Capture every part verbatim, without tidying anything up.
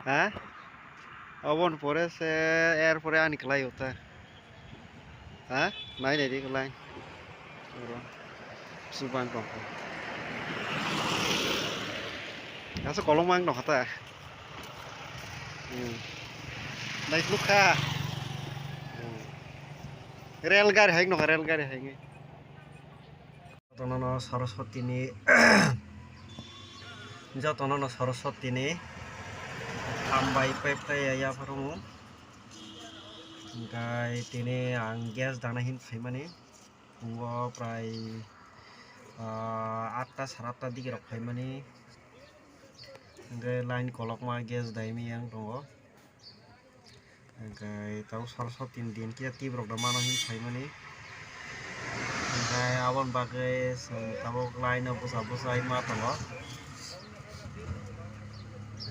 Ha? Oboni pore se, er pore ani kwlai o ta. Ha? Nai nai di kwlai. Oro. Subang tong. Asa kolong mang nokha ta. Hmm. Nai nukha. Hmm. Rel gari hai nokha, rel gari hai nge. Jotono no Saraswati ni, jotono no Saraswati ni hambai pai pai ya yapharungo. Hingkai tini ang gas dana hin phaimani. Phungo prai, ah, atta sara atta digi rok phaimani. Hingke line kolokma gas daimani yang tongo. Hingke tabo sor sor tin din kisa tip rok da mano hin phaimani. Hingke aboni bagwi chwng tabuk line o bwsa bwsai ma tongo.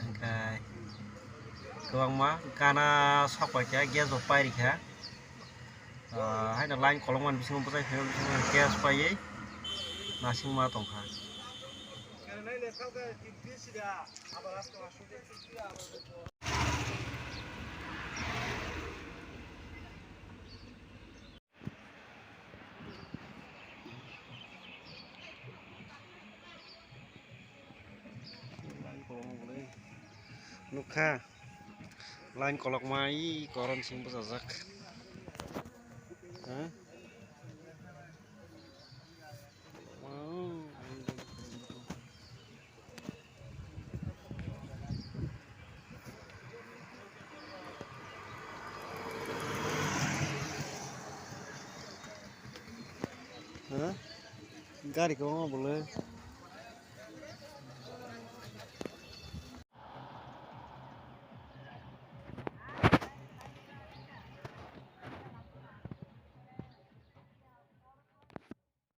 Hingke kwbangma gana sok pai kha, gas bo pai rikha. Ah, haino line kolokmani bisingo bwsai phaima bisingo gas paiwi nasingma tongkha. Nukha, line kolokma i koron sing bwsajak. Ha? Ha? Gari kwbangma bole.